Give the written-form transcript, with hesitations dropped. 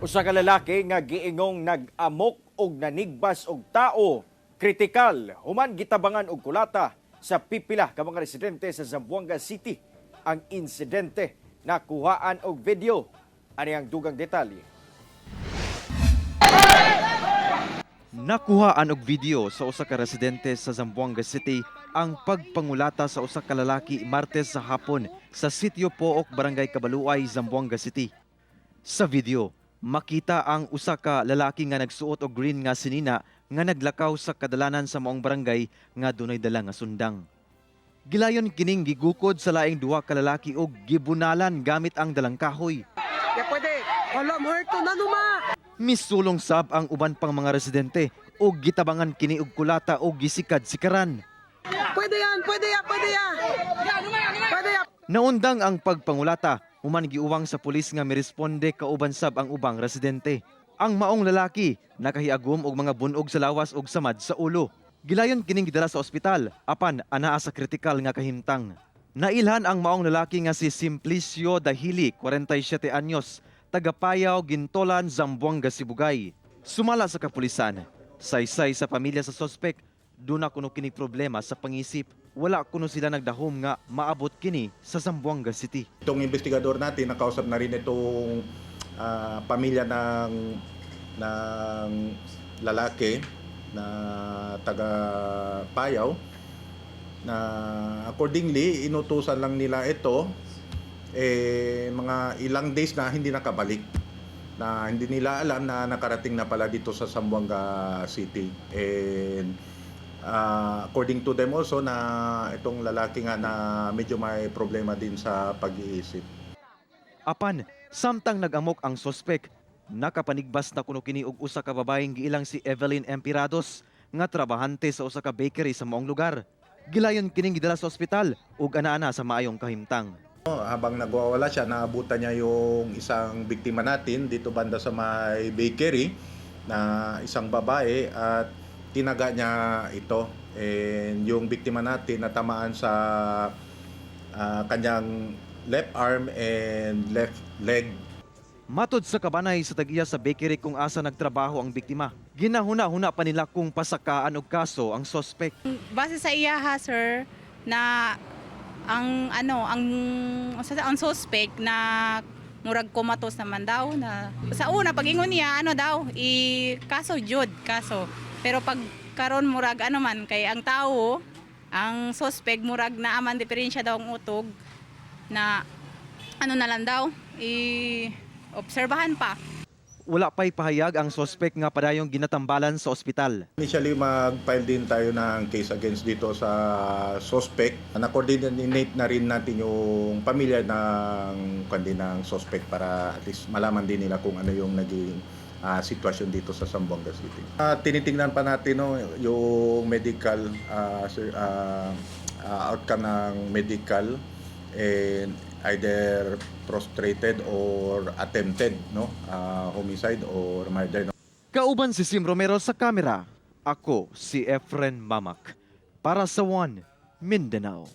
Usa ka lalaki nga giingong nag-amok og nanigbas og tao, kritikal human gitabangan og kulata sa pipila ka mga residente sa Zamboanga City. Ang insidente nakuhaan og video. Ani ang dugang detalye. Nakuhaan og video sa usa ka residente sa Zamboanga City ang pagpangulata sa usa ka lalaki Martes sa hapon sa Sitio Pook, Barangay Cabaluay, Zamboanga City. Sa video, makita ang usa ka lalaki nga nagsuot og green nga sinina nga naglakaw sa kadalanan sa maong barangay nga dunay dala nga sundang. Gilayon kining gigukod sa laing duha ka lalaki og gibunalan gamit ang dalang kahoy. Ya pwede. Wala, muerto na numa. Misulong sab ang uban pang mga residente og gitabangan kini og kulata og gisikad-sikaran. Pwede yan, pwede yan, pwede yan. Pwede yan. Naundang ang pagpangulata human giuwang sa pulis nga miresponde kauban sab ang ubang residente. Ang maong lalaki nakahiagom og mga bunog sa lawas og samad sa ulo. Gilayon kining gidala sa ospital apan anaa sa kritikal nga kahimtang. Nailhan ang maong lalaki nga si Simplicio Dahili, 47 anyos, taga Payaw, Gintolan, Zamboanga, Sibugay. Sumala sa kapulisan, saysay sa pamilya sa sospek, duna kuno kini problema sa pangisip. Wala kuno sila nagdahom nga maabot kini sa Zamboanga City. Itong investigador natin, nakausap na rin itong pamilya ng lalaki na taga Payaw na accordingly inutusan lang nila ito, eh mga ilang days na hindi nakabalik, na hindi nila alam na nakarating na pala dito sa Zamboanga City. And according to them also na itong lalaki nga na medyo may problema din sa pag-iisip. Apan, samtang nag-amok ang sospek, nakapanigbas na kuno kini og usa ka babaeng giilang si Evelyn Empirados nga trabahante sa usa ka bakery sa maong lugar. Gilayon kining gidala sa ospital ug ana-ana sa maayong kahimtang. Habang nagwawala siya, naabutan niya yung isang biktima natin dito banda sa may bakery na isang babae at tinaga niya ito. And yung biktima natin natamaan sa kanyang left arm and left leg. Matod sa kabanay sa tag-iya sa bakery kung asa nagtrabaho ang biktima, ginahuna-huna pa nila kung pasakaan og kaso ang sospek. Base sa iya ha, sir, na ang ano ang suspect na murag comatose naman daw, na sa una pag-ingon niya, ano daw, i kaso jud kaso, pero pag karon murag ano man kay ang tao, ang suspect, murag naaman diferensya daw ang utog, na ano na lang daw, i obserbahan pa. Wala pa'y pahayag ang sospek nga padayong ginatambalan sa ospital. Initially, mag-file din tayo ng case against dito sa suspect. Na-coordinate na rin natin yung pamilya ng suspect para at least malaman din nila kung ano yung naging sitwasyon dito sa Zamboanga City. Tinitingnan pa natin, no, yung medical sir, outcome ng medical and either prostrated or attempted, no, homicide or murder. No? Kauban si Sim Romero sa kamera. Ako si Efren Mamak. Para sa One Mindanao.